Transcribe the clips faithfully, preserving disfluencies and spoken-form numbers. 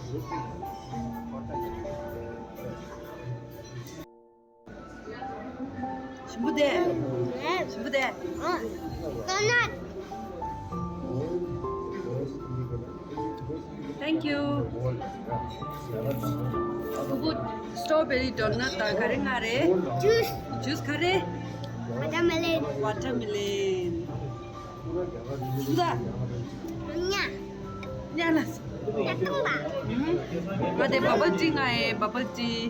ཞིམ་པོ་དེ། ཞིམ་པོ་དེ། Thank you. ཕྲུ་གུ་strawberry donut དང་ག་རེ་མངགས་རེད། Juice. Juice ག་རེ། Watermelon. Watermelon. ཞིམ་པོ་དེ། ཉ། ཉ་ལ། ཉ་ཐུང་བ། ང་དེ་bubble tea མངགས་ཡིན། Bubble tea.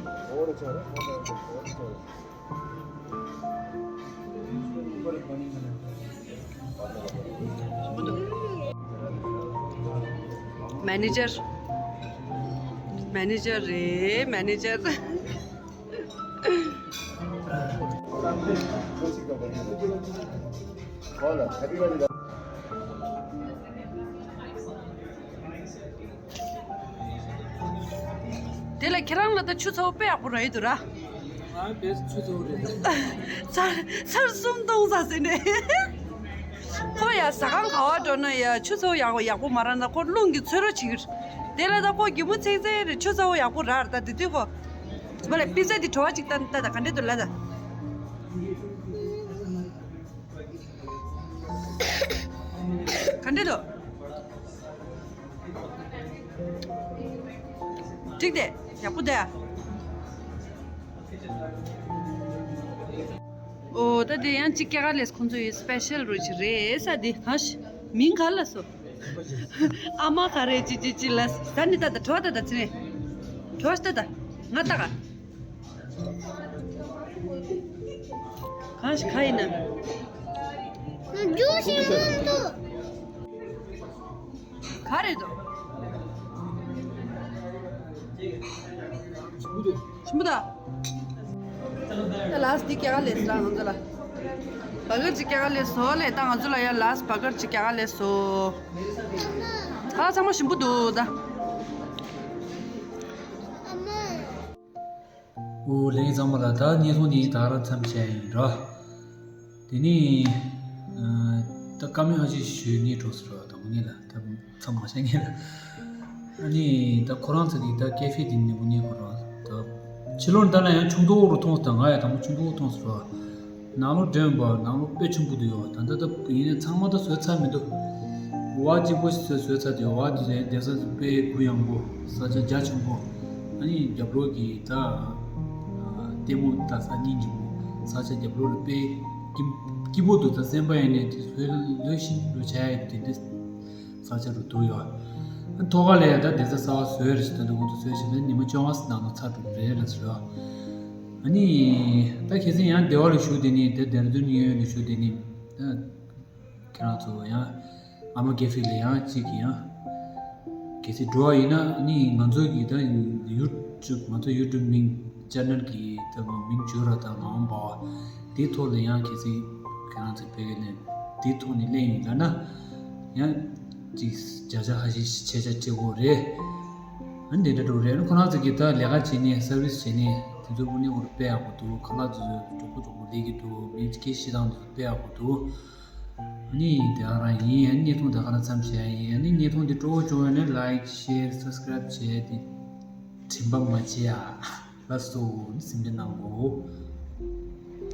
Manager. Manager རེད། Manager. དེ་ལ་ཁྱེད་རང་ལ་ད་ཆུ་ཚ་བོ་དཔེ་ཡག་པོ་རག་གི་འདུག་ར། ང་བེས་ཆུ་ཚ་བོ་རེད། ཚར་ཚར་གསུམ་གཏོང་ས་ཟེར་ནས། ཁོ་ཡ་ཟ་ཁང་ག་བ་འགྲོ་ན་ཡ་ཆུ་ཚ་བོ་ཡག་པོ་ཡག་པོ་མ་རག་ན་ཁོ་རླུང་གིས་ཚོས་རོགས་བྱེད་ཀྱི་རེད། དེ་ལ་ད་ཁོ་གད་མོ་ཚིག་ཚིག་རེད། ཆུ་ཚ་བོ་ཡག་པོ་རག་རེད། ད་དེ་དུས་ཁོ། ང་ལ་པི་ཛ་དེ་བྲོ་བ་ཅིག་ལྟ་ལྟ་ད་ག་འདྲས་འདུག་ལ་ད། ག་འདྲས་འདུག་འགྲིག་དེ། ཡག་པོ་དེ། ཨོ་ད་དེ་ཡང་ཅིག་སྐྱ་ག་ལེས་ཁོང་ཚོ་ཡི་སི་པེ་ཤལ་རུ་ཅིག་རེད་ས་དེ་གང་ཞིག་མིང་ག་ལ་སོ། ཨ་མ་ག་རེ་ཅི་ཅི་ཅི་ལ་ས་ནི་ད་ད་བྲོ་ད་ད་ཚི་རེད། བྲོ་ད་ད་ང་ད་ག་གང་ཞིག་ག་ཡིན་ན། ཇུ་ཤི་མོན་དུ། ག་རེད་དོ། ཞིམ་པོ་ད། ད་ལ་སི་ཏི་སྐྱ་ག་ལེས་ར་ང་ཚོ་ལ། བ་གར་ཅིག་སྐྱ་ག་ལེས་སོ་ལེ། ད་ང་ཚོ་ལ་ཡ་ལ་སི་བ་གར་ཅིག་སྐྱ་ག་ལེས་སོ། ད་ཚང་མ་ཞིམ་པོ་འདུག་ད། ཨོ་ལྷན་རྒྱས་ཚང་མ་ལ་ད་བརྙན་ཐུང་འདི་ད་རང་མཚམས་བཞག་ཡིན་ར། དེ་ནི་ད་བཀའ་མོལ་ཧ་ཅིག་ཞུ་ནི་འགྲོ་སོང་ར། དང་པོ་ནི་ལ་ད་མཚམས་མ་བཞག་ངེས་ལ། ཨ་ནི་ད་ཁོ་རང་ཚོ་གི་ད་ཀེ་ཧྥེ་དེ་ནི་དངོས་གནས་ཁོ་རང་ད་ཕྱི་ལོགས་ད་ལ་ཡང་ཆུང་དུ་འོག་རུ་མཐོང་སོང་། ད་ང་ཡང་དང་པོ་ཆུང་དུ་འོག་མཐོང་སོང་ར། ནང་ལོགས་འདྲེན་པ་ནང་ལོགས་དཔེ་ཆེན་པོ་འདུག་ཡོད། ད་ལྟ་ད་ཡིན་ནའི་ཚང་མ་ད་བཟོས་ཚར་མི་འདུག་འོག་གཅིག་པོ་ཞིག་བཟོས་བཟོས་ཚར་འདུག་འོག་དེ་བསྡད་ས་དཔེ་གུ་ཡངས་པོ། ས་ཆ་རྒྱ་ཆེན་པོ། ཨ་ནི་རྒྱབ་ལོགས་ཀྱི་ད་ལྟད་མོ་ལྟ་ས་སྙིང་རྗེ་པོ། ས་ཆ་རྒྱབ་ལོགས་ལ་དཔེ་སྐྱིད་སྐྱིད་པོ་འདུག་ད་སེམས་པ་ཡིན་ནའི་དེ་བཟོས་ལོས་ཤིང་ལོས་བྱ་ཡ་དེ་འདྲ། ས་ཆ་རུ་འདུག་ཡོད། ཐོག་ཁ་ལ་ཡང་ད་བསྡད་ས་གསར་པ་བཟོས་རེད་ཟེར། ད་འདུག་འདུག་བཟོས་བྱས་ན་ཉི་མ་བཅོ་ལྔ་ནང་ལ་ཚར་འགྲོ་གི་རེད་ལ་ཟེར་ཡོད། ཨ་ནི་ད་ཁྱེད་ཚོ་ཡང་སྡེ་བ་ལ་བཞུགས་བསྡད་ནི་དེ་ལྡན་ར་ལྡུན་གཡས་གཡོན་ལ་བཞུགས་བསྡད་ནི་ད་ཁྱེད་རང་ཚོ་ཡང་ཨ་མ་ཀེ་ཧྥེ་ལ་ཡང་གཅིག་གི་ཡང་གལ་སྲིད་འགྲོ་བ་ཡིན་ན་ཨ་ནི་ང་ཚོ་གི་ད་ཡུ་ཊུབ་ང་ཚོ་ཡུ་ཊུབ་མིང་ཅེ་ནལ་གི་ད་མིང་བརྗོད་ར་ད་ངའང་འབའ་བ། དེའི་ཐོག་ལ་ཡང་གལ་སྲིད་ཁྱེད་རང་ཚོ་བོད་སྐད་ནས་དེའི་ཐོག་ནས་གླེང་ཡིན་ལབ་ན། ཡང་ཅིག་བརྒྱ་ཆ་ཁ་ཤས་ཤིག་ཆེ་ཆ་ཆེ་བོ་རེད། ཨ་ནི་དེ་འདྲ་འགྲོ་རེད། ཁོ་རང་ཚོ་གིས་ད་ལས་ཀ་བྱེད་ནས་སར་བིས་བྱེད་ནས་དེ་ཚོ་དངོས་གནས་ཁོ་རང་དཔེ་ཡག་པོ་འདུག་ཁ་ལག་དེ་ཚོ་མགྱོགས་པོ་མགྱོགས་པོ་ལས་ཀྱི་འདུག་མི་སྐད་བཤད་སྟངས་དེ་ཚོ་དཔེ་ཡག་པོ་འདུག་ཨ་ནི་དེ་ག་རང་ཡིན། ཨ་ནི་བརྙན་ཐུང་དེ་ག་རང་མཚམས་བཞག་ཡིན། ཨ་ནི་བརྙན་ཐུང་དེ་སྤྲོ་བོ་བྱུང་བ་ན་ལའིཀ་ཤེར་སབ་སི་ཀ་རའིབ་བྱས་ཏེ་དྲན་པ་མ་བརྗེད་ཨ། ལགས་སོ། སེམས་ཁྲལ་གནང་དགོས།